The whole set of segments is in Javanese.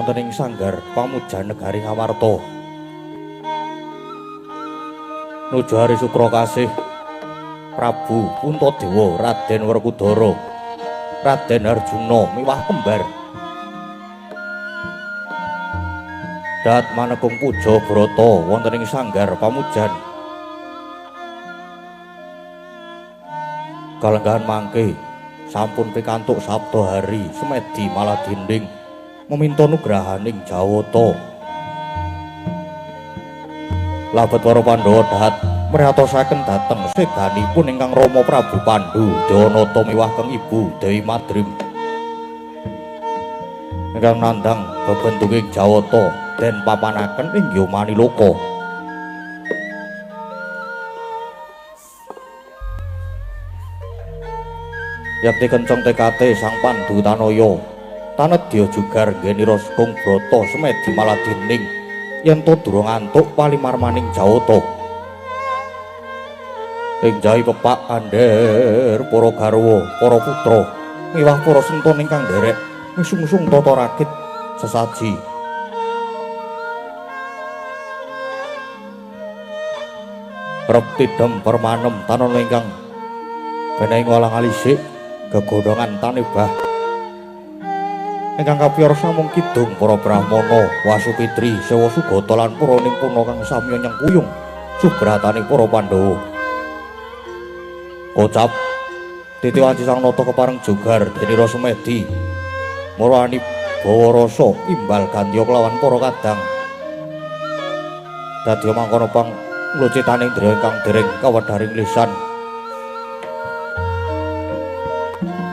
wonten ing sanggar pamujan negari Ngamarta. Nuju hari Sukra kasih Prabu Puntadewa Raden Werkudara, Raden Arjuna miwah kembar. Dat manekung puja brata wonten ing sanggar pamujan. Kalenggahan mangke sampun pikantuk sabda hari semedi malah dinding meminta nugrahaning Jawata. Labet para Pandhawa dahat mriyatosaken dhateng sedanipun ingkang Rama Prabu Pandu Dewanata miwah keng Ibu Dewi Madrim ingkang nandhang bebentuking Jawata den papanaken ing Yomaniloka. Yakti kenceng tekate Sang Pandu Tanaya tanedya jugar nggenira kung brata semedi maladining yen to durung antuk palimarmaning Jawata. Ing jawi pepak andher para garwa, para putra miwah para sentun ingkang nderek misungsung tata rakit sesaji. Rep tidem permanem tanon ingkang benehi ngolah alisik gegodhongan tanebah ingkang kapiyar samung kidung para brahmana, wasupitri, sewa sugata lan para nimpuna kang samya nyengkuyung subratane para Pandhawa. Kocap titi wanci sang nata kepareng jugar denira semedi marwani bawa rasa imbal gandya kelawan para kadang. Dadi mangkono pang nglucitaning indriya ingkang dereng kawedharing lisan. Thank you.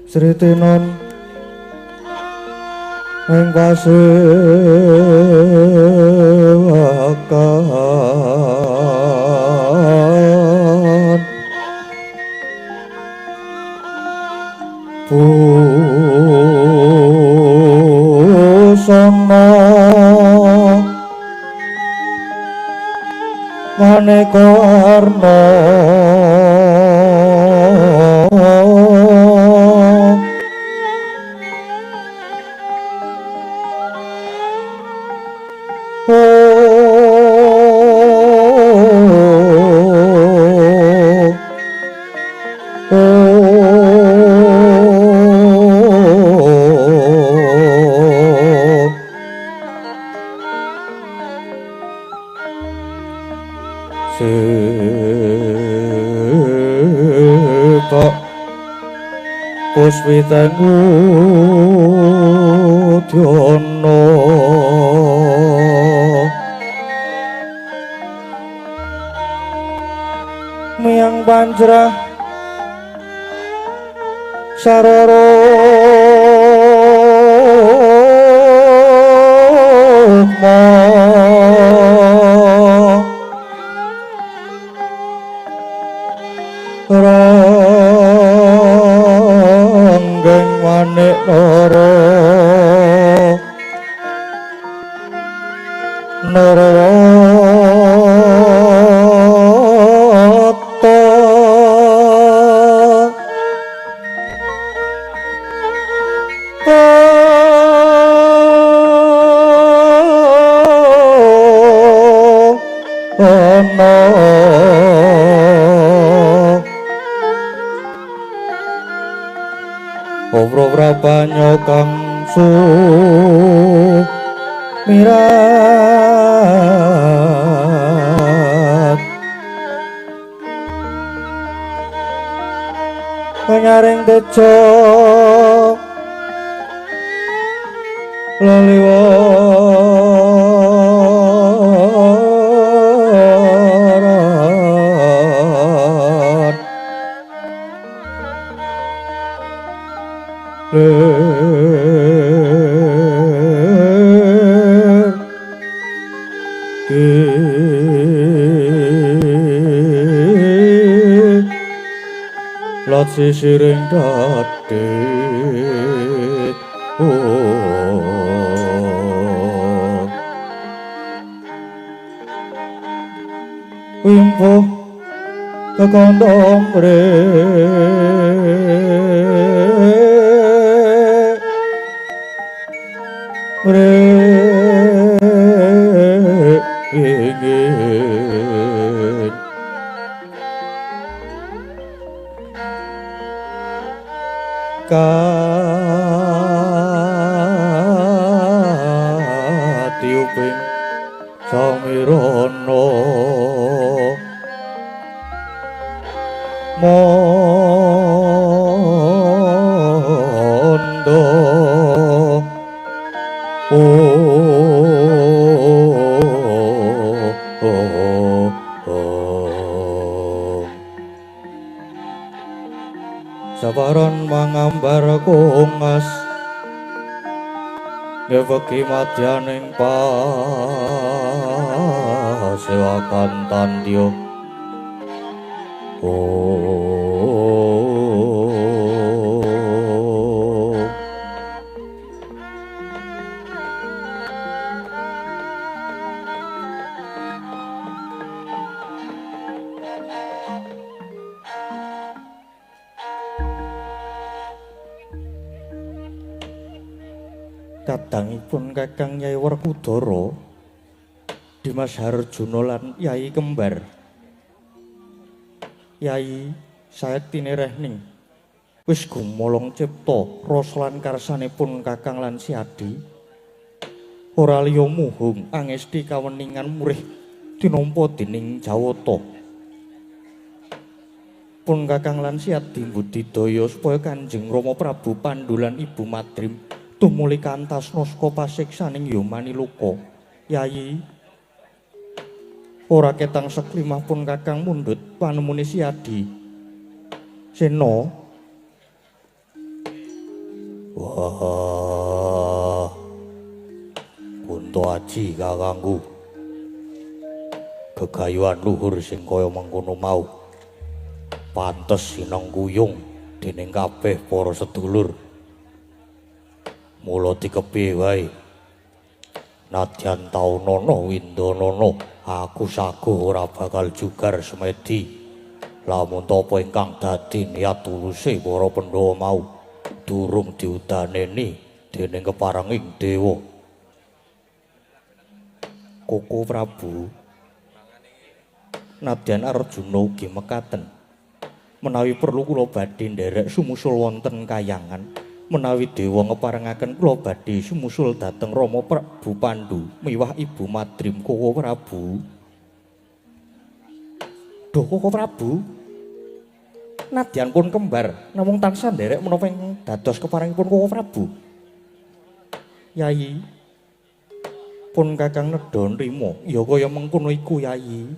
Sritinon ing pasewakan busana maneka warna Puswiteng udyana miyang panjrah sarara rukma ranggeng manik nara narawata ana Ora kang sumirat nyaring tejo leliwaran Lot sisiring dadit wimpuh kekandha mringin katiuping samirana mondo Sabaran mangambar kongas ngeweki madyaning pasewakan tandya. Kadangipun Kakang Yai Werkudara, Dimas Harjuna lan Yai Kembar. Yai sayektine rehning wis gumolong cipta rasa lan karsanipun Kakang lan Siadi. Ora liya muhung angesti kaweningan murih tinampa dening Jawata. Pun Kakang lan Siadi mbudidaya supaya Kanjeng Rama Prabu Pandu lan Ibu Madrim tumuli kantasna saka pasiksaning Yamaniloka. Yayi ora ketang seklimah pun Kakang mundhut panemune Siadi. Sena Wah, Kunto Aji kakangku, gegayuhan luhur sing kaya mengkono mau pantes sinengkuyung dening kabeh para sedulur. Mula dikepiye wae, nadyan taunana windanana, aku saguh ora bakal jugar semedi. Lamun tapa ingkang dadi niat tuluse para Pandhawa mau durung diudaneni dening keparenging dewa. Koko Prabu, nadyan Arjuna ugi mekaten, menawi perlu kula badhe nderek sumusul wonten kayangan. Menawi dewa ngeparengaken kula badhe sumusul dhateng Rama Prabu Pandu miwah Ibu Madrim. Koko Prabu. Duh Koko Prabu, nadyan pun kembar namung tansah nderek menapa ingkang dados keparengipun Koko Prabu. Yayi, pun Kakang nedha nrima ya kaya mengkono iku Yayi.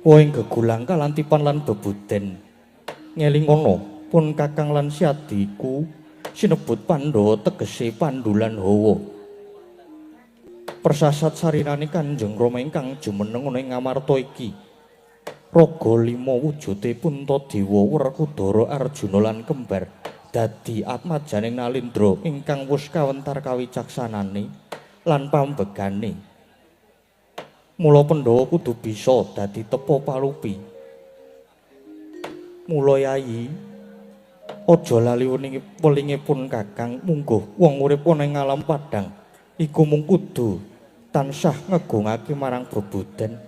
Woing gegulang kalantipan lan bebuden ngelingono pun Kakang lan Siadiku sinebut Pandhawa tegese pandulan hawa. Persasat sarinane Kanjeng Rama ingkang jumeneng ana ing Ngamarta iki, raga lima wujude Puntadewa, Werkudara, Arjuna lan kembar dadi atmajaning Nalindra ingkang wus kawentar kawicaksanane lan pambegane. Mula Pandhawa kudu bisa dadi tepa palupi. Mula Yayi, aja lali welinge pun Kakang, mungguh wong urip ana ing alam padhang iku mung kudu tansah ngegungake marang bebuden.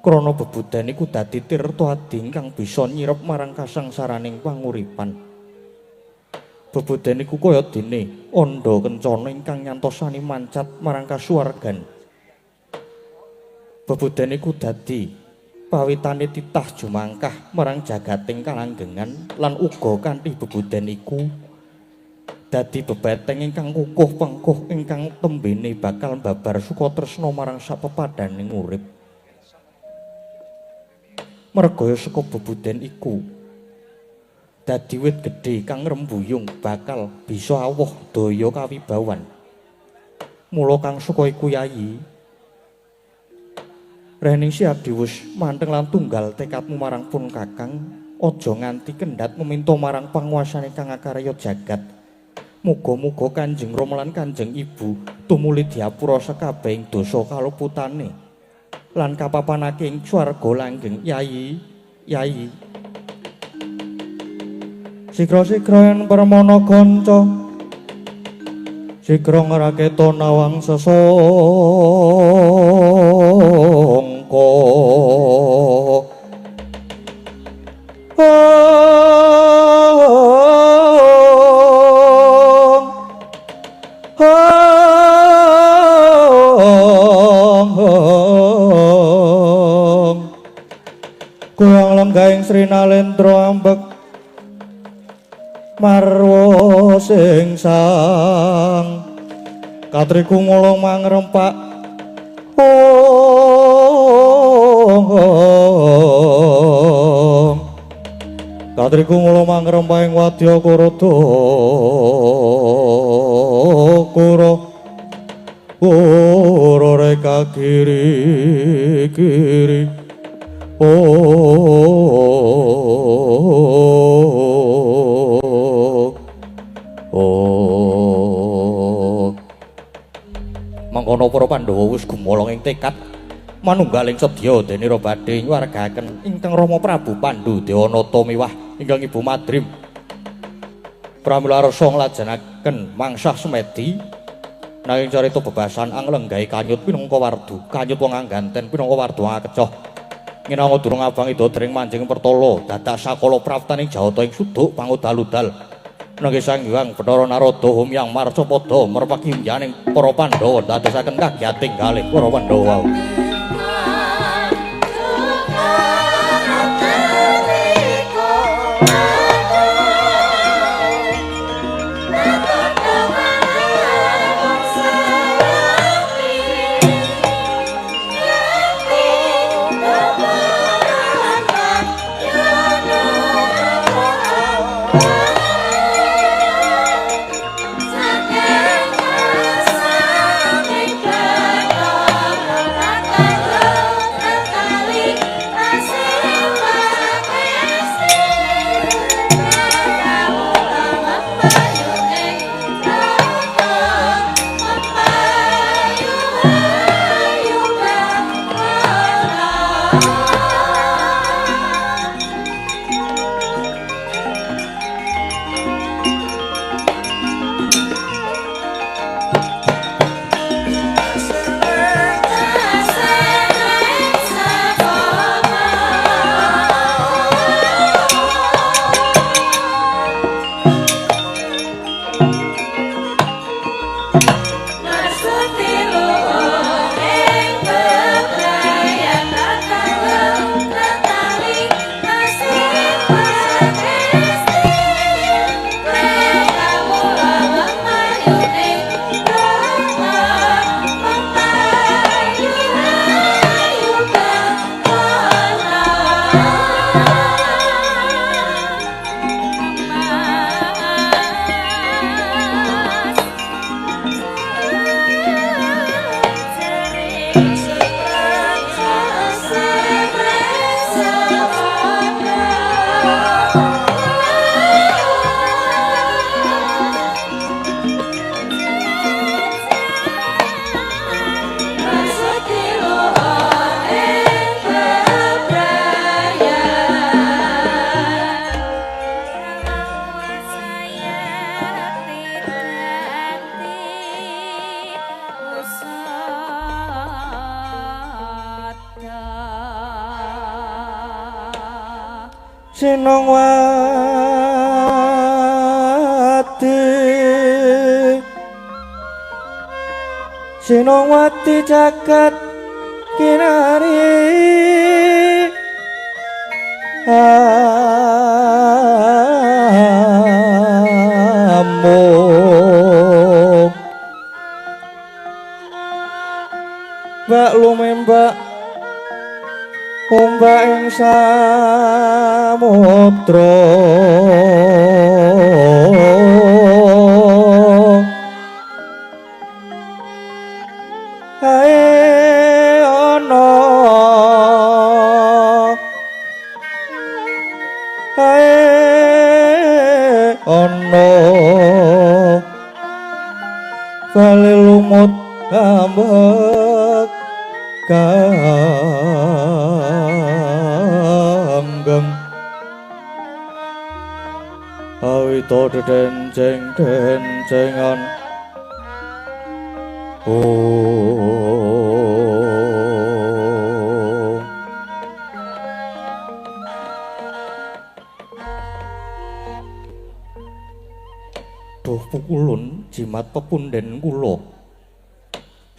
Krana bebuden iku dadi tirta adi ingkang bisa nyirep marang kasangsaraning panguripan. Bebuden iku kaya dene andha kencana ingkang nyantosani mancat marang kasuwargan. Bebuden iku dadi pawitane titah jumangkah marang jagating kalanggengan lan uga kanthi bebuden iku dadi bebeteng ingkang kukuh pengkuh ingkang tembene bakal babar sukatresna marang sapepadhaning urip. Mergaya saka bebuden iku dadi wit gedhe kang ngrembuyung bakal bisa awoh daya kawibawan. Mula kang suka iku Yayi, Rening Siadi wis manteng lan tunggal tekadmu marang pun Kakang, aja nganti kendhat meminta marang panguasane kang akarya jagat. Muga-muga Kanjeng Rama lan Kanjeng Ibu tumuli diapura sekabehing dosa kaluputane lan kapapanake ing swarga langgeng. Yayi, Yayi. Sigra-sigra yen permana kanca, sigra ngraketa nawang sesangka. Goyang lenggaing Sri Nalendra ambek marwa sing sang katriku ngulung mangrempak. Katriku ngulung mangrempak ing wadya Kuruda kura kura reka kiri kiri. Mangkono para Pandhawa wis gumolong ing tekad manunggaling sedya denira badhe nyuwargaken ingkang Rama Prabu Pandu Dewanata miwah ingkang Ibu Madrim. Pramila rasa nglajengaken mangsah semedi nanging carita bebasan anglenggahi kanyut pinangka wardu, kanyut wong angganten pinangka wardu akecoh. Nginanga durung abang ida dring manjing pertala dadak sakala praptaning jawata ing suduk pangudal-udal. Nanging Sang Hyang Bathara Narada humyang marcapada merpaki yaning para Pandhawa dadosaken kagiyating galih para Pandhawa. Sinongwati Sinongwati jagat kinari amung bak lumembak ombak ing samudra ae ana ae ana bali lumut ambek ganggeng awita dedenceng-dencengan. Oh, duh pukulun jimat pepunden kula.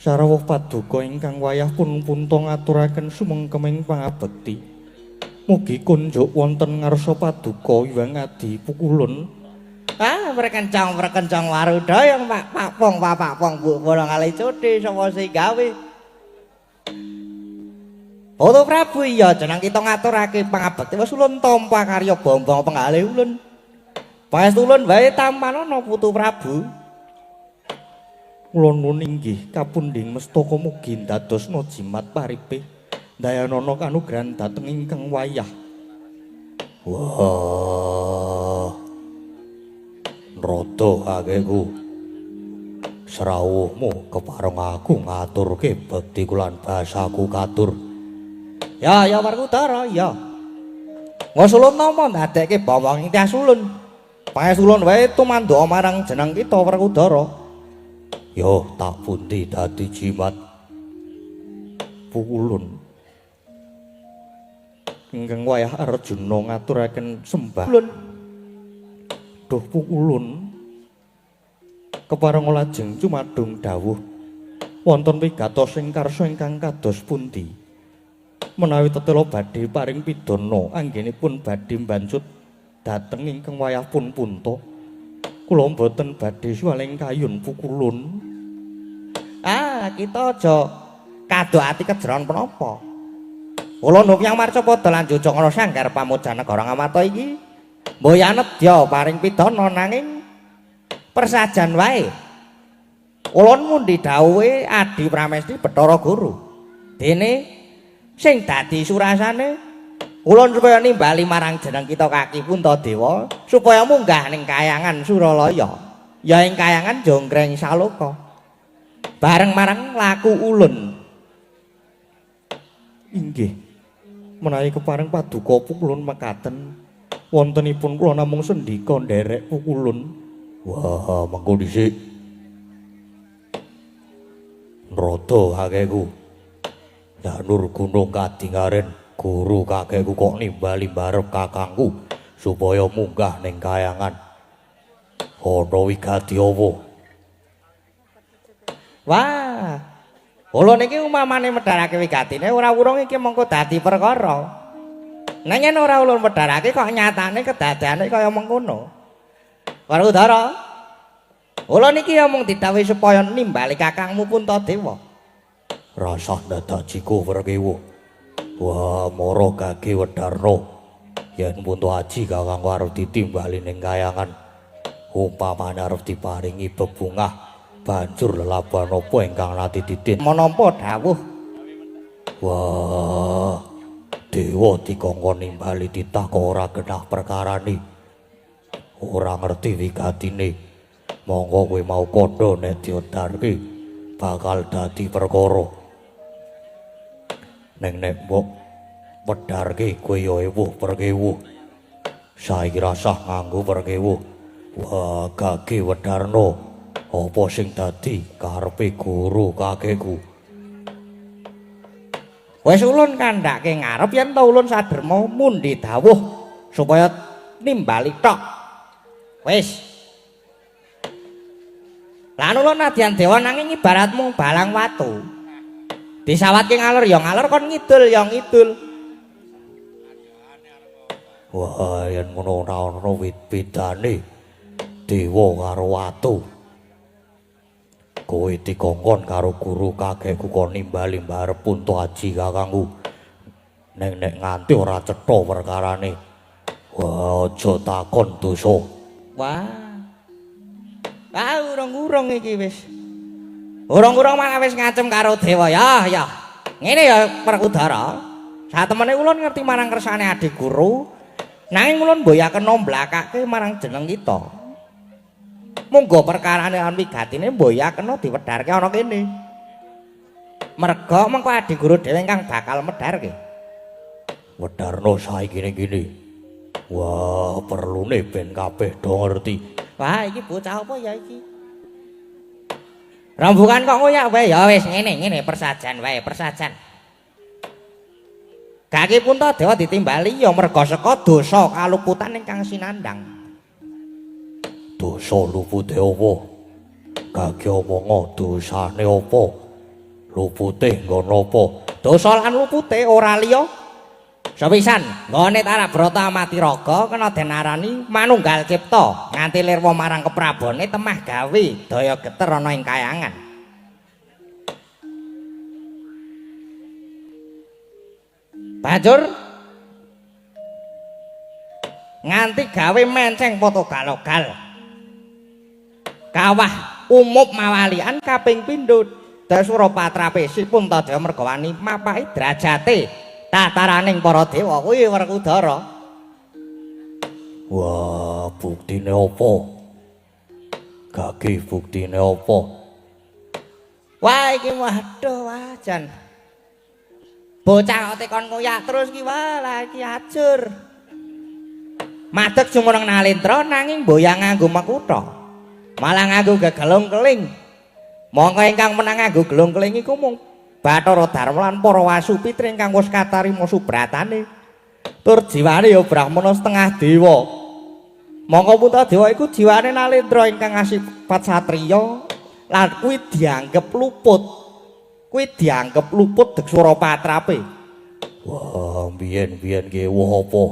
Sarawuh paduka ingkang wayah pun punta ngaturaken sumengkeming pangabekti. Mugi kunjuk wonten ngarsa paduka Hyang Adi Pukulun. Ah, prekencang prekencang waruda yang pak pakpong papakpong bu bolong kali cuti sapa sing gawe. Putu Prabu iya jeneng kita ngaturake pangabekti wis ulun tampa karya bombong penggalih ulun. Pangestu ulun wae tampanana Putu Prabu. Kula nuwun inggih kapundhing mestaka mugi ndadosna jimat paripe ndayanana kanugrahan dhateng ingkang wayah. Wah, nrada kakekku. Srawuhmu kepareng aku ngaturke bekti lan basaku katur. Ya ya Werkudara ya. Wis ulun nampa ndadekke bawang ing tias ulun. Pangestu ulun wae tumandha marang jeneng kita Werkudara. Yo tak pundi dadi jimat. Pukulun ingkang wayah Arjuna ngaturaken sembah. Ulun. Duh pukulun kepareng lajeng cumadung dawuh wonten wigatos ing karsa ingkang kados pundi menawi tetela badhe paring pidana anggenipun badhe mbancut dhateng ingkang wayah pun punta. Kula mboten badhe suwaling kayun pukulun. Ah, kita aja kado ati kejeron penapa. Kula nupyang marcapada lan jujug ana sanggar pamujan negara Ngamarta iki. Mboya nedya paring pidana nanging persajan wae. Ulun mundi dawuhe Adi Pramesti Bathara Guru. Dene sing dadi surasane ulun supaya nimbali marang jeneng kita kaki Puntadewa supaya munggah ning kayangan Suralaya. Ya ing kayangan Jonggreng Saloka. Bareng marang laku ulun. Inggih. Menawi kepareng paduka pukulun mekaten wontenipun kula namung sendika nderek pukulun. Wah, mengko dhisik. Nrada kakekku. Janur gunung kadingaren guru kakekku kok nimbali barep kakangku supaya munggah ning kayangan. Ana wigati apa? Wah. Ulun iki umamane medharake wigatine ora wurung iki mengko dadi perkara. Nang yen ora ulun medharake kok nyatane kedadeane kaya mengkono. Werkudara. Ulun iki ya mung didhawuhi supaya nimbali kakangmu Puntadewa. Rasah dadak jiku Werkewa. Wah, mara gage wedarna. Yen Punta Aji kakangku arep ditimbali ning kayangan, umpamane arep diparingi bebungah, banjur lelaban apa ingkang nate titin Menapa dawuh? Wah, dewa dikongkon nimbali titah kok ora genah perkarane. Ora ngerti wigatine. Monggo kowe mau kandha nek diodarke bakal dadi perkara. Neng nek mbok wedharke kowe ya ewuh perkewuh. Saiki rasah nganggo perkewuh. Wah, gage wedarna. Apa sing dadi karepe guru kakekku? Wis ulun kandhake ngarep yen ta ulun saderma mundi dawuh supaya nimbali tok. Wis. Lan ulun nadyan dewa nanging ibarat mung balang watu. Disawatke ngalor ya ngalor, kon ngidul ya ngidul. Wah, yen ngono ora ana bedane dewa karo watu. Kowe dikongkon karo guru kakekku kon nimbali mbarep Punta Aji kakangku. Neng nek nganti ora cetha perkarane. Wah, aja takon dosa. Wah. Ah, urung-urung iki wis. Urung-urung malah wis ngancem karo dewa ya, ya. Ngene ya Werkudara. Satemene ulun ngerti marang kersane Adi Guru, nanging ulun mboyaken mblakake marang jeneng kita. Monggo perkarane lan wigatine mboyakena diwedharke ana kene. Merga mengko Adi Guru dhewe ingkang bakal medharke. Wedharno saiki ning kene. Wah, perlune ben kabeh do ngerti. Wah, iki bocah apa ya iki? Rembukan kok ngoyak wae ya wis ngene ngene persajan wae, persajan. Gaki Puntadewa ditimbali ya merga saka dosa kaluputan ingkang sinandhang. Dosa lupute apa? Gaki omongo dosane apa? Lupute nggon apa? Dosa lan lupute ora liya. Sepisan, nggone Tarabrata amati raga kena den arani manunggal cipta nganti lirwa marang keprabone temah gawe daya geter ana ing kayangan. Banjur nganti gawe menceng potogal-ogal. Kawah umup mawalian kaping pindho Dasura patrapesi Puntadewa mergawani mapaki drajate tataraning para dewa kuwi Werkudara. Wah, buktine apa? Gage buktine apa? Wah, iki waduh wah jan. Bocah kok tekon ngoyak terus ki wah lah iki ajur. Madeg jumeneng nalendra nanging mboyang nganggo makutha. Malah nganggo gegelung keling. Mongko ingkang menang nganggo gelung keling iku mung Bathara Darma lan para Wasupitri ingkang wis katarima subratane. Tur jiwane ya brahmana setengah dewa. Mongko Puntadewa iku jiwane nalendra ingkang asipat satriya lan kuwi dianggep luput. Kuwi dianggep luput deksura patrape. Wah, biyen-biyen ki woh apa?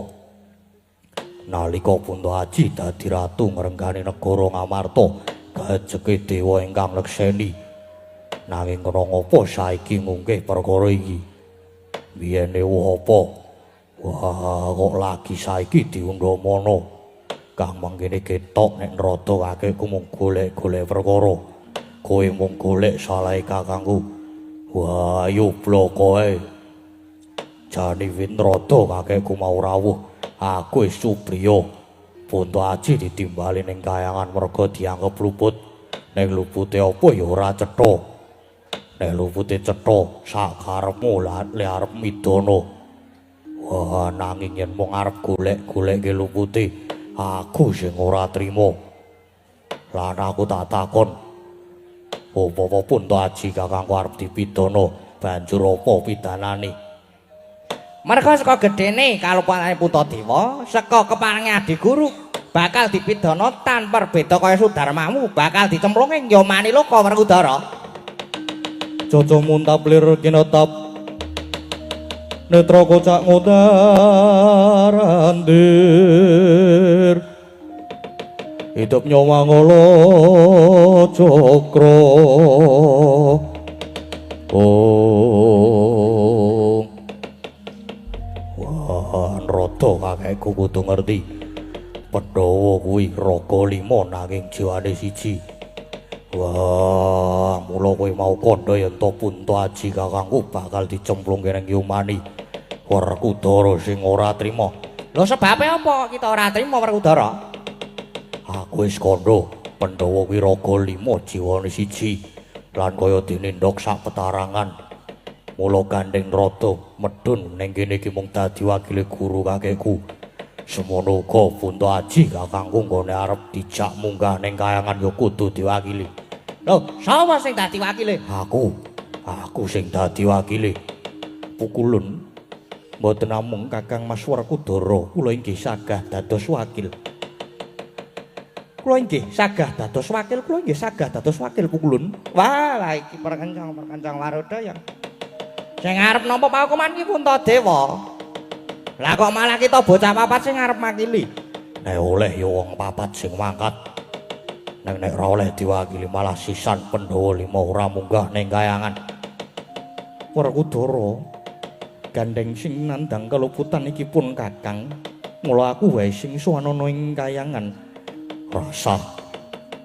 Nalika Punta Aji dadi ratu ngrenggani negara Ngamarta, gajeke dewa ingkang lekseni. Nanging kena ngapa saiki ngungkih perkara iki? Biyene woh apa? Wah, kok lagi saiki diundhamana. Kang mangkene ketok nek nrada kakekku mung golek-golek perkara. Kowe mung golek salahe kakangku. Wah, ayo bloko ae. Jane wit nrada kakekku mau rawuh. Aku wis supriya. Punta Aji ditimbali ning kayangan merga dianggep luput. Ning lupute apa ya ora cetha. Nek lupute cetha sak karepmu le arep midana. Wah, nanging yen mung arep golek-golekke lupute, aku sing ora trima. Lan aku tak takon, apa-apa Punta Aji kakangku arep dipidana, banjur apa pidanane? Merga saka gedene kalupane Puntadewa, saka keparengi Adi Guru bakal dipidana tanpa beda kaya Sudarmamu, bakal dicemplungi ing Yamaniloka Werkudara. Caca muntap lir kinetap netra kocak ngudar andir hidup nyawa ngolo cokro. Oh, wah, nrada kakekku kudu ngerti. Pandhawa kuwi raga lima nanging jiwane siji. Wah, mula kowe mau kandha yen to Punta Aji kakangku bakal dicemplungke ning Yumani. Werkudara sing ora trima. Lho sebabe apa kita ora trima Werkudara? Aku wis kandha, Pandhawa kuwi raga lima jiwane siji lan kaya dene ndok sak petarangan. Mula gandeng rada medhun ning kene iki mung dadi wakile guru kakekku. Semono uga Punta Aji kakangku nggone arep dijak munggah ning kayangan ya kudu diwakili. Lho, sapa sing dadi wakile? Aku. Aku sing dadi wakile. Pukulun. Mboten namung Kakang Mas Werkudara, kula inggih sagah dados wakil. Kula inggih sagah dados wakil, kula inggih sagah dados wakil pukulun. Wah, lah iki perkencang-perkencang Waruda yang sing arep nampa pahukuman ki Puntadewa. Lah kok malah kita bocah papat sing arep makili. Nek oleh ya wong papat sing mangkat. Nek nek ora oleh diwakili malah sisan Pandhawa lima ora munggah ning kayangan. Werkudara, gandeng sing nandhang keluputan iki pun Kakang. Mula aku wae sing suwanana ing kayangan. Rasah.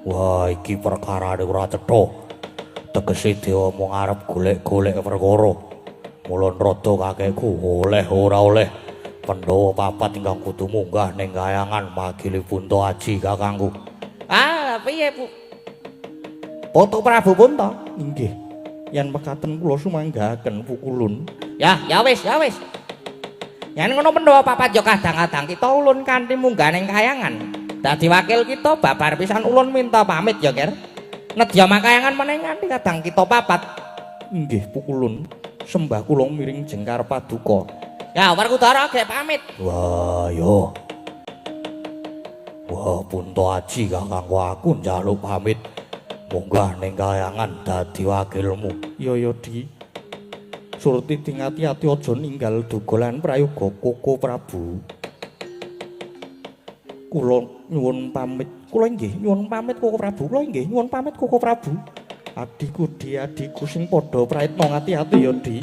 Wah, iki perkarane ora cetha. Tegese dewa mung arep golek-golek perkara. Mula nrada kakekku oleh ora oleh Pandhawa papat ingkang kudu munggah ning kayangan makili Punta Aji kakangku. Ah, piye Bu? Putu Prabu Punta? Inggih. Yen mekaten kula sumanggaaken pukulun. Ya, ya wis, ya wis. Yen ngono Pandhawa papat ya kadang-kadang kita ulun kanthi munggah ning kayangan. Dadi wakil kita babar pisan ulun minta pamit ya, Ger. Nedya makayangan meneh nganti kadang kita papat. Inggih pukulun. Sembah kula miring jengkar paduka. Ya, Werkudara gek pamit. Wah, yo. Wah, Punta Aji kakangku aku njaluk pamit. Munggah ning kayangan dadi wakilmu. Ya ya, Di. Surti ati-ati aja ninggal duga lan prayoga Koko Prabu. Kula nyuwun pamit. Kula inggih nyuwun pamit Koko Prabu. Kula inggih nyuwun pamit Koko Prabu. Adhiku Di, adhiku sing padha prayitna ngati-ati ya, Di.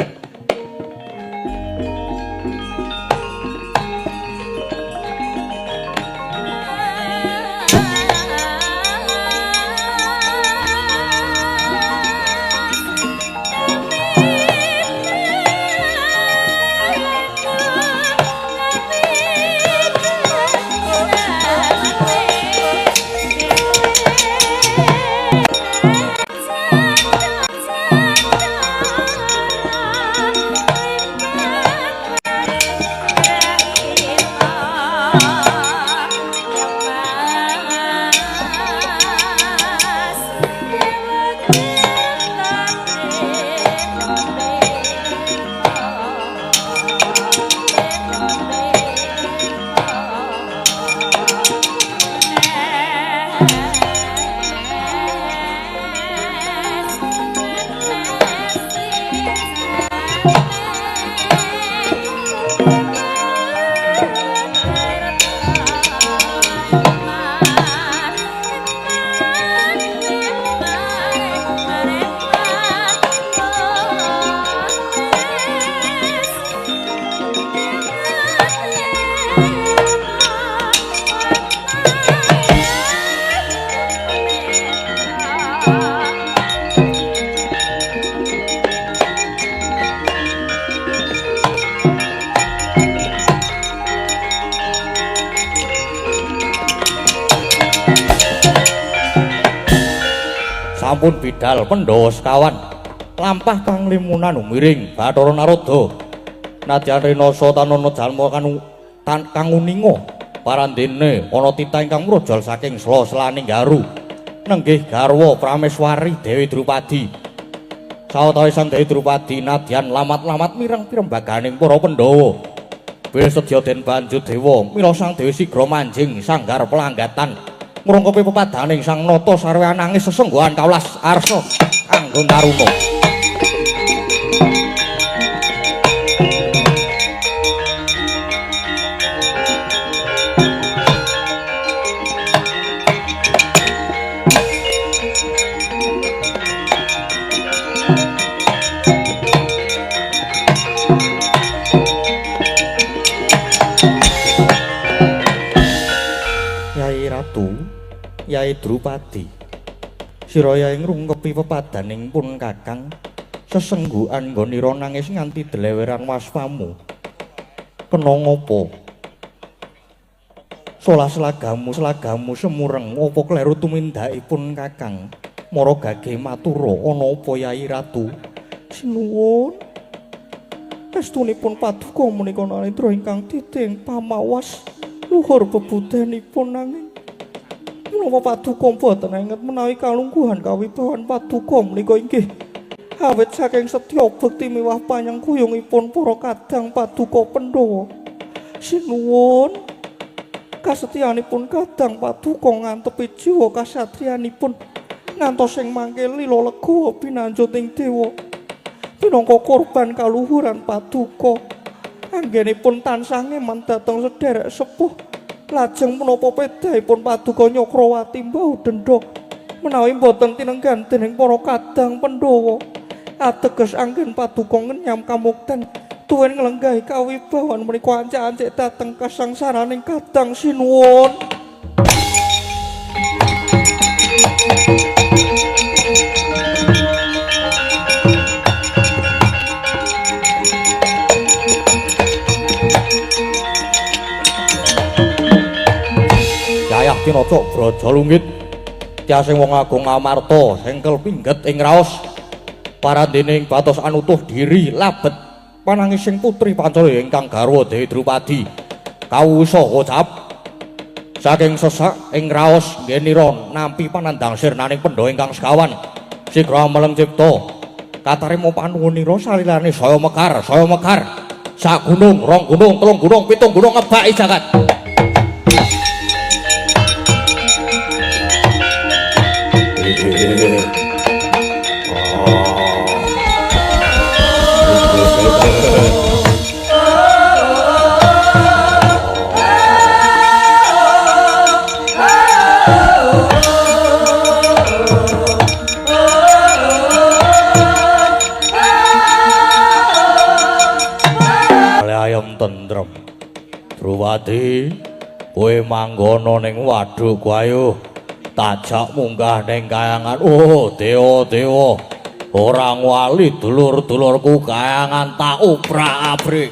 Sampun bidal Pandhawa sekawan lampah kang limunan miring Bathara Narada. Nadyan rinasa tanana jalma kang uninga parandene ana titah ingkang mrojol saking sela-selaning garu nenggih garwa Prameswari Dewi Drupadi. Sawetawis Dewi Drupadi nadyan lamat-lamat mireng pirembaganing para Pandhawa. Bil sedya den banjut dewa mila Sang Dewi sigra manjing sanggar pelanggatan ngrungkepi pepadaning Sang Nata sarwa nangis sesengguhan kawelas arsa kanggo taruna. Yai Ratu, Yai Drupadi, sira yai ngrungkepi pepadaning pun Kakang sesenggukan nggonira nangis nganti dleweran waspamu. Kena ngopo? Solah selagamu selagamu semureng apa kleru tumindakipun Kakang? Mara gage matura ana apa Yai Ratu? Sinuwun. Estunipun paduka menika narendra ingkang titing pamawas luhur bebudanipun nanging menapa paduka mboten anget menawi kalungguhan kawibawan paduka menika inggih Awit saking setya bekti miwah panyengkuyungipun para kadang paduka Pandhawa. Sinuwun kasetyanipun kadang paduka ngantepi jiwa kasatriyanipun ngantos ing mangke lila legawa pinanjut ing dewa. Pinangka korban kaluhuran paduka anggenipun tansah ngeman dhateng sederek sepuh. Lajeng menapa pedahipun paduka Nyakrawati mbau dendha menawi boten tinenggan dening para kadang Pandhawa. Ateges anggen paduka ngenyam kamukten tuwin nglenggahi kawibawan menika ancik-ancik dhateng kasangsaraning kadang sinuwun. Yayah tinacak braja lunggit tiasing wong agung amarta sengkel pingget ing raos parandening batos anutuh diri labet panangising putri Pancala ingkang garwa Dewi Drupadi kawusa kocap saking sesak ing raos nggenira nampi panandhang sirnaning pendha ingkang sekawan sigra meleng cipta katarima panuwunira salilane saya mekar sak gunung rong gunung telung gunung pitung gunung ngebaki jagat. Ayam tentrem Drupadi kowe manggono ning waduk ayo tajak munggah ning kayangan. Oh dewa-dewa ora ngwali dulur-dulurku kayangan tak obrak-abrik.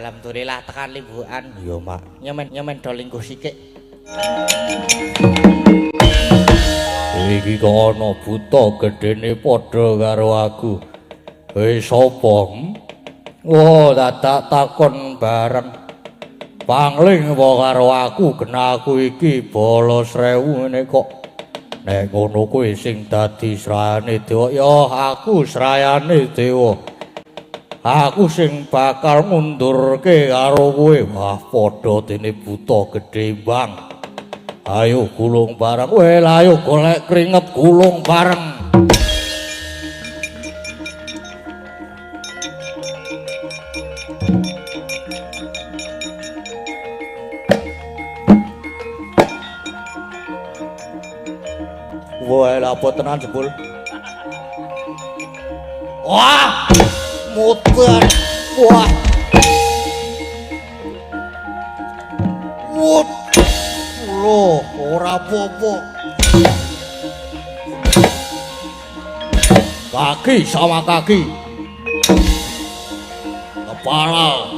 Alhamdulillah tekan limbukan. Iya, Mak. Nyemen do lingguh sikik. Iki kok ana buta gedene padha karo aku. Wis sapa? Oh, dadak takon bareng. Pangling apa karo aku, gena aku iki bolos 1000 ngene kok. Nek ngono kuwi sing dadi srayane dewa, ya aku srayane dewa. Aku sing bakal ngundurke karo kowe. Wah, padha dene buta gedhe imbang. Ayo gulung bareng. Weh, ayo golek keringet gulung bareng. Wah, lha tenan jebul. Wah, muter. Wah. Wut. Lho, ora apa-apa. Kaki sama kaki. Kepala.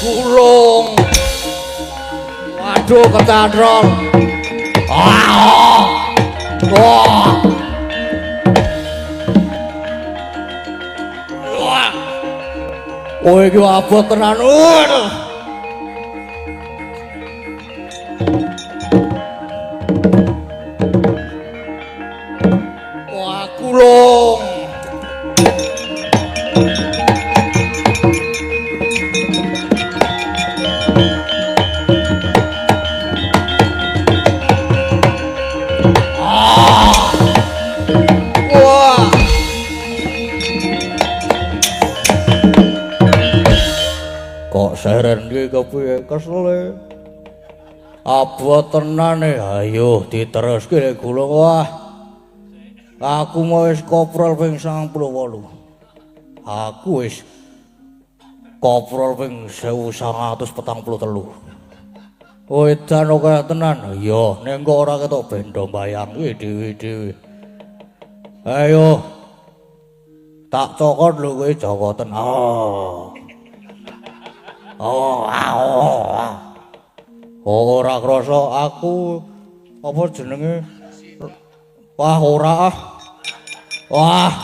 Gulung. Waduh, kecandrol. Ah. Wah. Wah. Oh, iki abot tenan. Waduh. Wah, gulung. Seren iki kepiye kesele. Abot tenane, ayo diteruske gulung. Wah. Aku mau wis koprol ping 98. Aku wis koprol ping 1943. Wedan kaya tenan. Iya, ning kok ora ketok bendo mbayangke dhewe-dhewe. Ayo. Tak cokot lho kowe jokoten. Oh. Oh, oh, oh. Ora krasa aku apa jenenge? Wah, ora ah. Wah,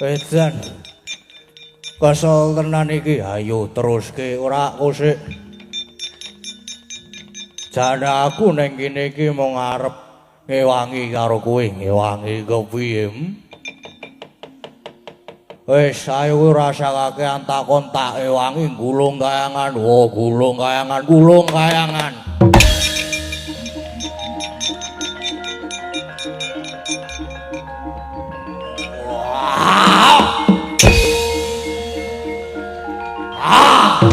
edan. Kesel tenan iki. Ayo teruske ora kosik. Jane aku ning kene iki mung arep ngewangi karo kowe, ngewangi kepiye? Wis ayo rasakake takon tak ewangi gulung kayangan. Oh, gulung kayangan, gulung kayangan. Wah. Ah.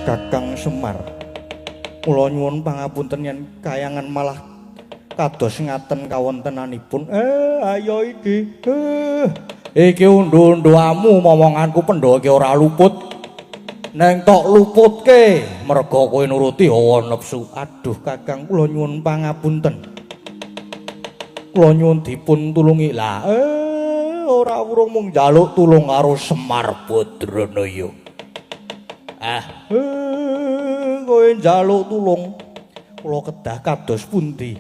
Kakang Semar, kula nyuwun pangapunten yen kayangan malah kados ngaten kawontenanipun. Ayo iki. Iki undu-unduamu momonganku pendhawa iki ora luput. Neng tok luputke merga kowe nuruti hawa nepsu. Aduh Kakang, kula nyuwun pangapunten. Kula nyuwun dipun tulungi. Lah, ora urung mung njaluk tulung karo Semar Badranaya. Ah, kowe njaluk tulung. Kula kedah kados pundi?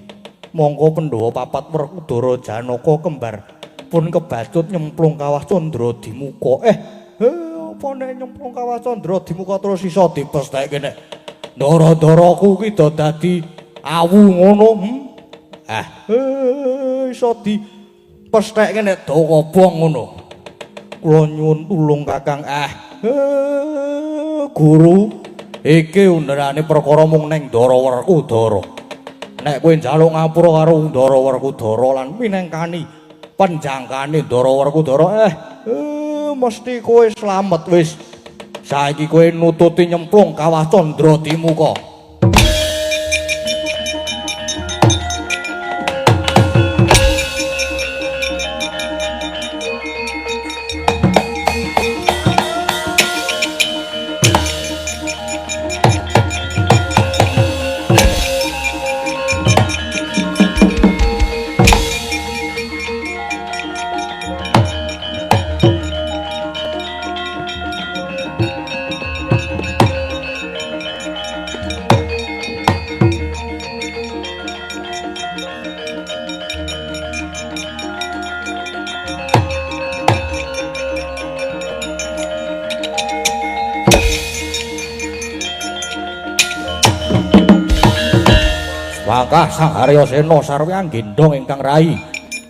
Mongko Pandhawa papat Werkudara Janaka kembar pun kebacut nyemplung kawah Candra Dimuka. Apa nek nyemplung kawah Candra Dimuka terus iso dipestheke nek ndara-ndaraku ki do dadi awu ngono? Iso dipestheke nek do kobong ngono. Kula nyuwun tulung Kakang. Guru, iki underane perkara mung ning Ndara Werkudara. Nek kowe njaluk ngapura karo Ndara Werkudara lan minangkani penjangkane Ndara Werkudara, mesti kowe slamet wis. Saiki kowe nututi nyemplung kawah Candra Dimuka. Mangkah Sang Harya Sena sarwi anggendhong ingkang rai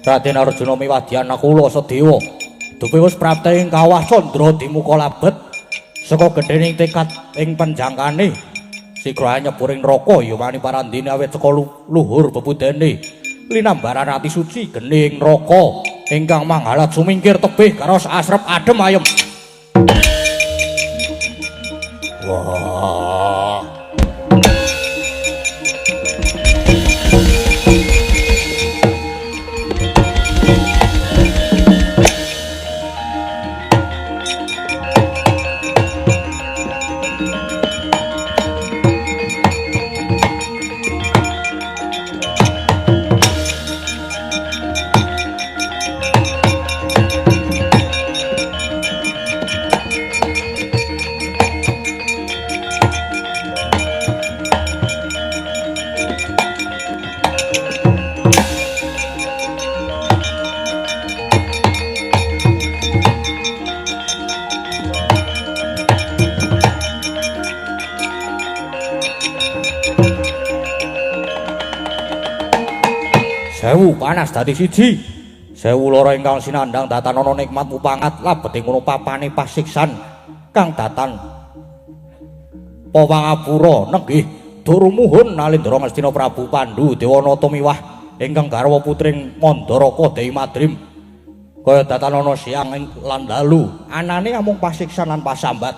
Raden Arjuna miwadyan Nakula Sadewa. Dupe wis prapte ing kawah candra dimuka labet saka gedhening tekad ing penjangkane. Sigra nyebur ing neraka yomani parandene awit saka luhur bebudene linambaran ati suci geni ing neraka ingkang manghalat sumingkir tebih karo asrep adem ayem. Wah. Sewu panas dadi siji. Sewu lara ingkang sinandhang datan ana nikmat mupangat labet ing ngono papane pasiksan kang datan Pawangapura nenggih durumuhun Nalindra Ngastina Prabu Pandu Dewanata miwah ingkang garwa putring Mandaraka Dewi Madrim. Kaya datan ana siang lan dalu anane amung pasiksan lan pasambat.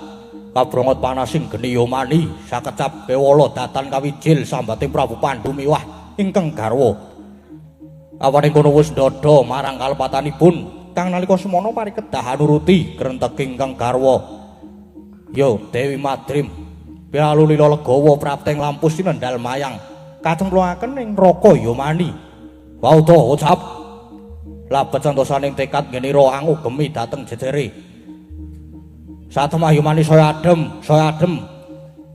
Kabrongot panasing geni yomani sakecap kewala datan kawijil sambate Prabu Pandu miwah ingkang garwa. Awane kono wis ndodho marang kalepatanipun kang nalika semono pari kedah anuruti krenteking kang garwa. Yo Dewi Madrim pialu lila legawa prapteng lampus sinendal mayang kacemplungaken ing neraka yomani. Wauda ucap labet santosaning tekad ngenira angugemi dhateng jejere. Satemah yomani saya adem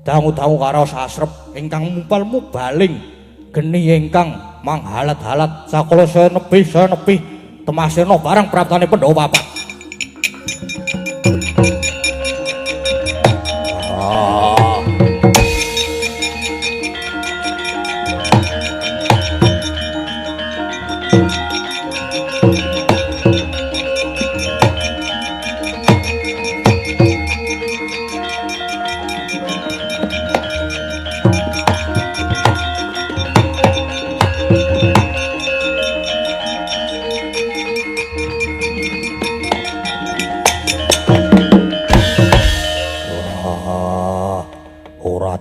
dangu-dangu karo sasrep ingkang mumpal mubaling geni ingkang manghalat-halat sakala saya nebih temasena barang praptane Pandhawa papat.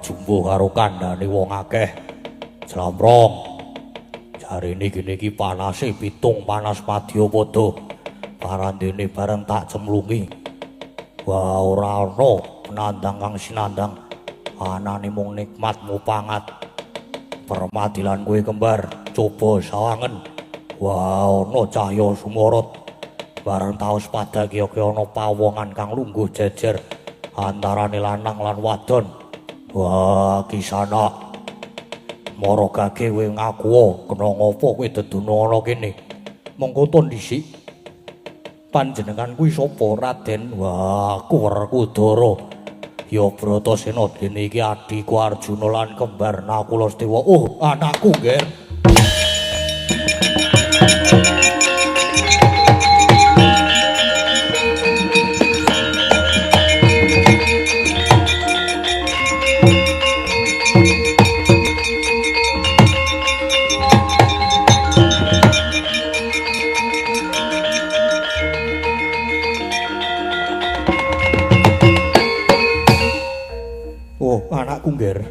Jumbuh karo kandhane wong akeh. Jlamprong. Jarene kene iki panase pitung panas madyapada. Parandene bareng tak cemlungi. Wah, ora ana penandang kang sinandang. Anane mung nikmat mupangat. Permadilan kowe kembar, coba sawangen. Wah, ana cahya sumorot. Bareng taos pada kiya-kiya ana pawongan kang lungguh jejer antarane lanang lan wadon. Wah, Kisana. Mara gage kowe ngaku kena ngopo kowe deduna ana kene. Mongko to dhisik. Panjenengan kuwi sapa, Raden? Wah, aku Werkudara. Ya Bratasena dene iki adhiku Arjuna lan kembar Nakula Sadewa. Oh, anakku, Nger. Anakku Ngger,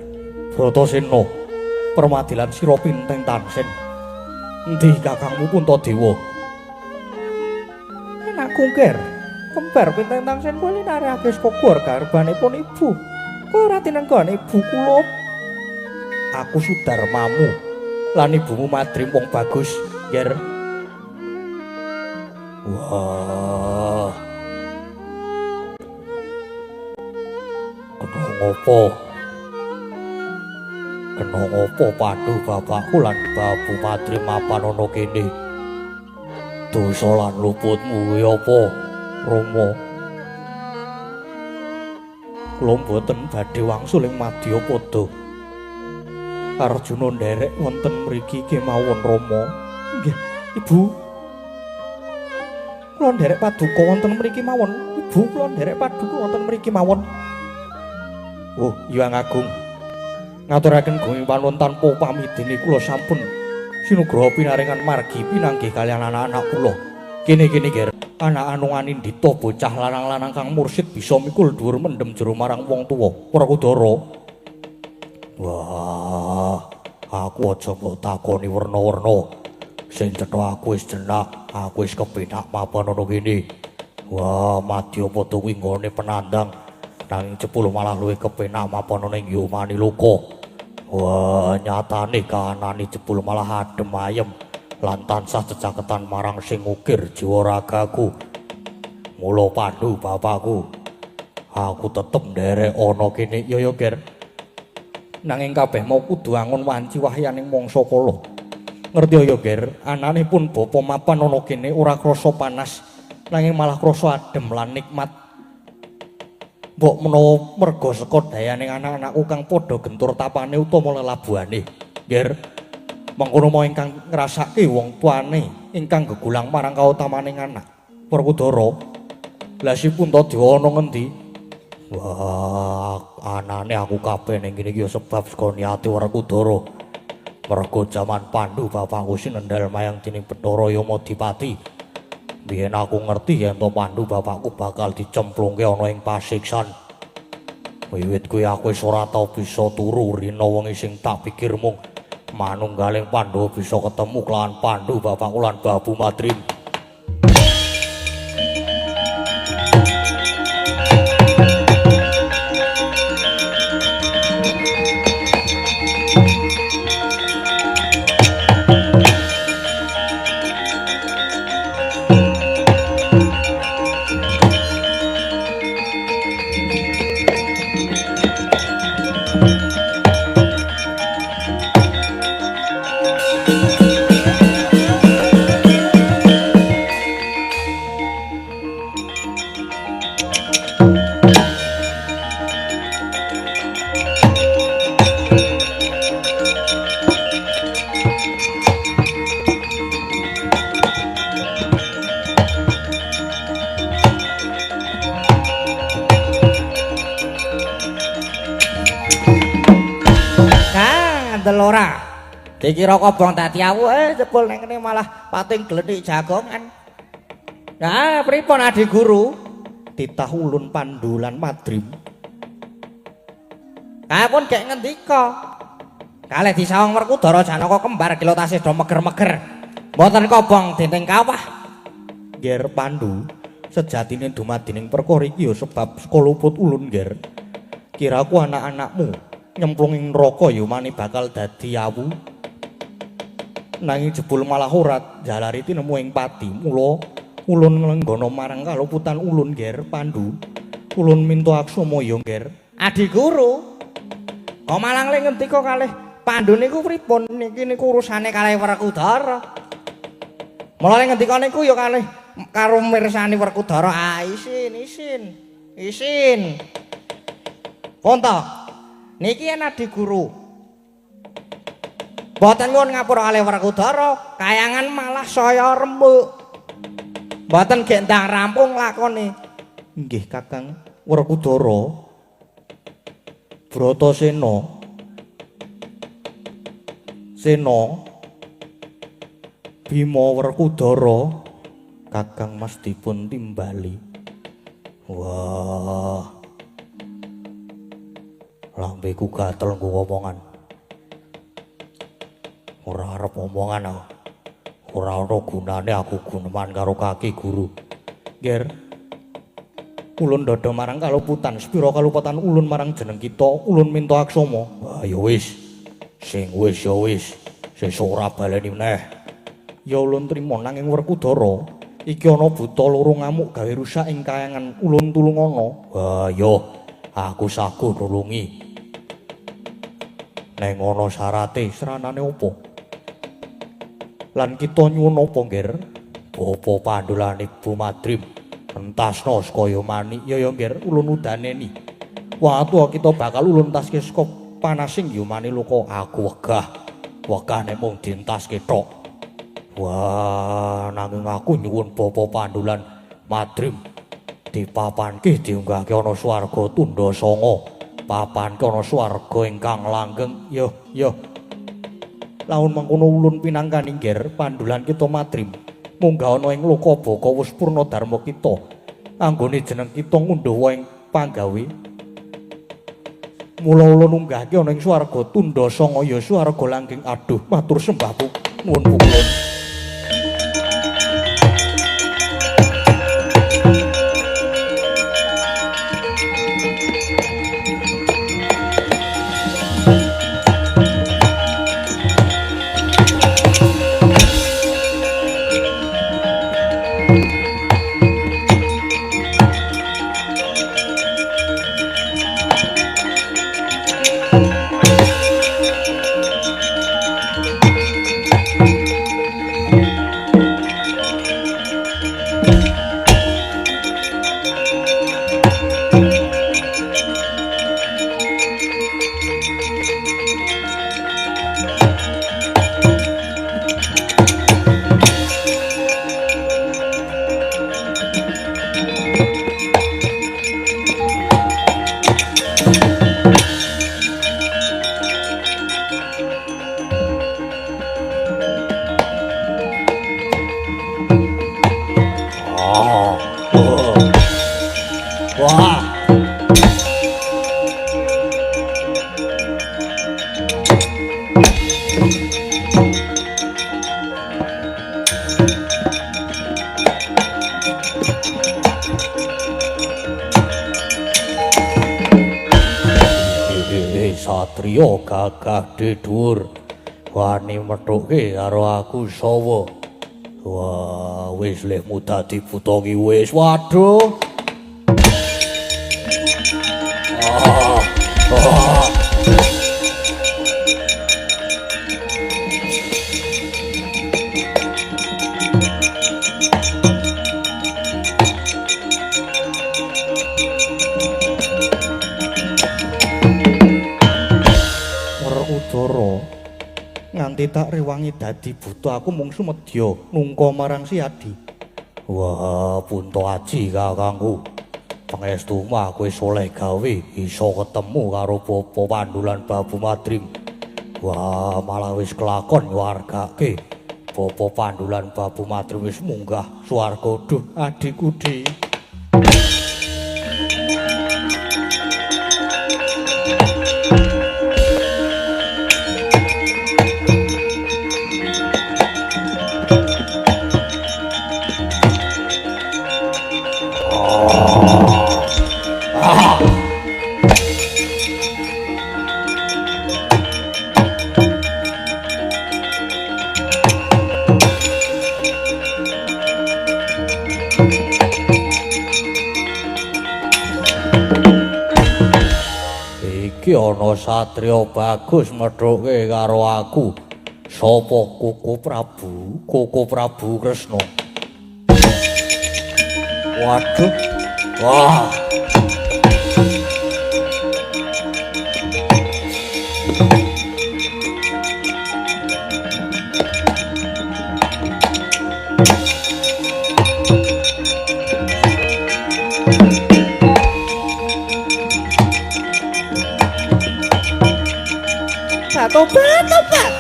Bratasena, permadilan sira pinteng tansen. Endi kakangmu Puntadewa? Anakku Ngger, kembar pinteng tansen kuwi linarake saka garbanipun ibu. Kowe ora tinenggone ibu kula. Aku Sudarmamu lan ibumu Madrim wong bagus, Ngger. Wah. Kena ngopo? Kena ngopo Pandu bapakku lan Babu Madrim mapan ana kene? Dosa lan luputmu kuwi apa, Rama? Kula mboten badhe wangsul ing Madyapada. Arjuna nderek wonten mriki kemawon Rama. Nggih, Ibu. Kula nderek paduka wonten mriki mawon. Ibu, kula nderek paduka wonten mriki mawon. Oh, Hyang Agung. Ngaturaken gunging panuwun tanpa pamidene kula sampun sinugraha pinaringan margi pinanggih kaliyan anak-anak kula. Kene-kene ger, anak anung anindita bocah lanang-lanang kang mursid bisa mikul dhuwur mendem jero marang wong tuwa. Werkudara. Wah, aku aja mbok takoni werna-werna. Sing cetha aku wis jenak, aku wis kepenak mapan ana kene. Wah, madyapada kuwi nggone penandang. Nanging jebul malah luwih kepenak mapan ana ing Yomaniloka. Wah, nyatane kahanane jebul malah adem ayem lan tansah cecaketan marang sing ngukir jiwa ragaku. Mula Pandu bapakku, aku tetep nderek ana kene. Ya ya, Ger. Nanging kabeh mau kudu angon wanci wahyaning mangsa kala. Ngerti ya, Ger, anane pun bapa mapan ana kene ora krasa panas, nanging malah krasa adem lan nikmat. Mbok menawa merga saka dayane anak-anakku kang padha gentur tapane utawa lelabuhane. Ger, mengkono mau ingkang ngrasake wong tuane ingkang gegulang marang kautamaning anak. Werkudara, lha si Puntadewa ana ngendi? Wah, anane aku kabeh ning kene iki ya sebab saka niate Werkudara. Mergo jaman Pandu bapakku sinendhal mayang dening Bathara Yamadipati. Biyen aku ngerti yen to Pandu bapakku bakal dicemplungke ana ing pasiksan. Wiwit kuwi aku wis ora tau bisa turu rina wengi sing tak pikir mung manunggaling Pandhawa bisa ketemu kelawan Pandu bapakku lan Babu Madrim. Ora. Dikira kobong dadi awu, jebul nang kene malah pating glenik jagongan. Nah, pripun Adi Guru? Titah ulun Pandu lan Madrim. Kapun gek ngendika. Kalih disawang Werkudara Janaka kembar kila tasih do meger-meger. Mboten kobong dening kawah. Ger Pandu, sejatine dumadining perkara iki ya sebab saka luput ulun, Ger. Kiraku anak-anakmu nyemplung ing neraka ya mani bakal dadi awu. Nanging jebul malah ora jalari tinemu ing pati. Mula ulun nglenggana marang kaluputan ulun, Ger Pandu. Ulun minta aksama ya, Ger. Adi Guru. Kok malang le ngendika kalih Pandu niku pripun? Niki niku urusane kalih Werkudara. Mula le ngendika niku ya kalih karo mirsani Werkudara. Ah, isin, isin. Isin. Konto. Niki yen Adi Guru. Mboten nyuwun ngapura kalih Werkudara, kayangan malah saya remuk. Mboten gek ndang rampung lakone. Nggih, Kakang Werkudara. Bratasena. Sena. Bima Werkudara, Kakang Mas dipun timbali. Wah. Lambeku gatel nggo omongan. Ora arep omongan aku. Ora ana gunane aku guneman karo kaki guru. Ger. Ulun dada marang kaluputan, sepira kaluputan ulun marang jeneng kita, ulun minta aksama. Ah ya wis. Sing wis ya wis. Sesuk ora baleni meneh. Ya ulun trima nanging Werkudara, iki ana buta loro ngamuk gawe rusak ing kayangan, ulun tulungana. Wah ya, aku saguh nulungi. Neng ana syarate, sranane opo? Lan kita nyuwun apa, Ger? Bapa Pandu lan Ibu Madrim entasna saka Yomani. Ya ya, Ger, ulun udaneni. Wah, tuwa kita bakal ulun taske saka Panasing yumane luka aku wegah. Wegah nek mung dintaske tok. Wah, nanging aku nyuwun Bapa Pandulan Madrim dipapanke diunggahke ana swarga tundha sanga. Papanke ana swarga ingkang langgeng. Yo, yo. Lamun mengkono ulun pinangkani nggih Pandulan kita Madrim. Munggah ana ing loka baka wis purna dharma kita. Anggone jeneng kita ngundhawa ing panggawe. Mula ulun unggahke ana ing swarga tundha sanga ya swarga langgeng. Aduh, matur sembah nuwun pukulun. Satriya gagah dhuwur wani methuke karo aku sawa. Wah, wis lehmu dadi buta ki wis. Waduh. Ah, ah. Nganti tak rewangi dadi buta aku mung sumedya nungka marang si Adi. Wah, punta aji kakangku. Pangestu mah kowe soleh gawe iso ketemu karo Bapa Pandulan Babu Madrim. Wah, malah wis kelakon nyuwargake. Bapa Pandulan Babu Madrim wis munggah swarga. Duh, adikku di. Iki ana satriya bagus methuke karo aku. Sapa Koko Prabu? Koko Prabu Kresna. Waduh. Wah. Tobat, tobat.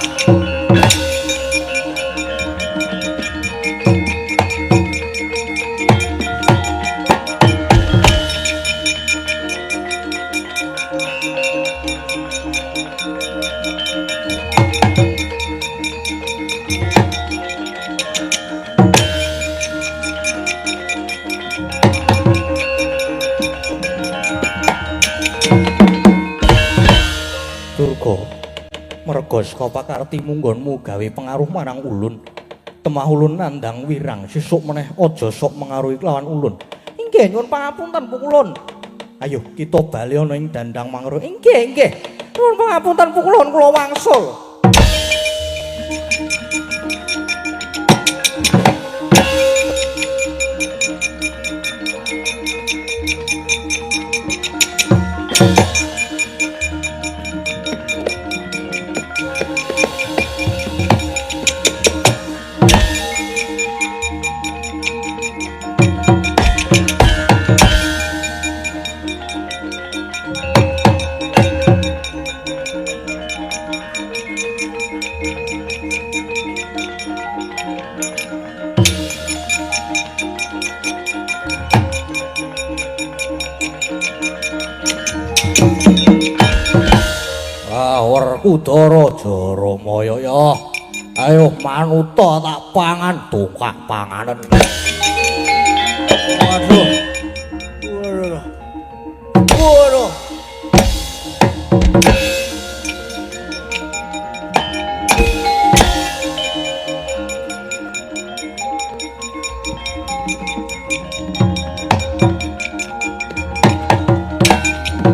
Durga, merga saka pakartimu nggonmu gawe pengaruh marang ulun. Temah ulun nandang wirang sesuk meneh aja sok mengaruhi kelawan ulun. Inggih, nyuwun pangapunten pukulun. Ayo kita bali ana ing dandang mangro. Inggih, inggih. Nyuwun pangapunten pukulun kula wangsul. Ah, Werkudara Jaramaya ya. Ayo manuta tak pangan dongkak panganen. Waduh. Waduh. Waduh.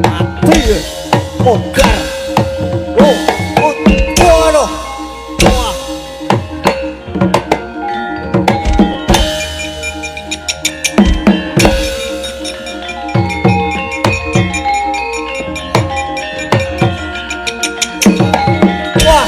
Mati. Modar. Oh, oh, waduh. Wah. Wah.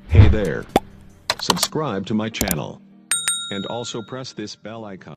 Hey there. Subscribe to my channel. And also press this bell icon.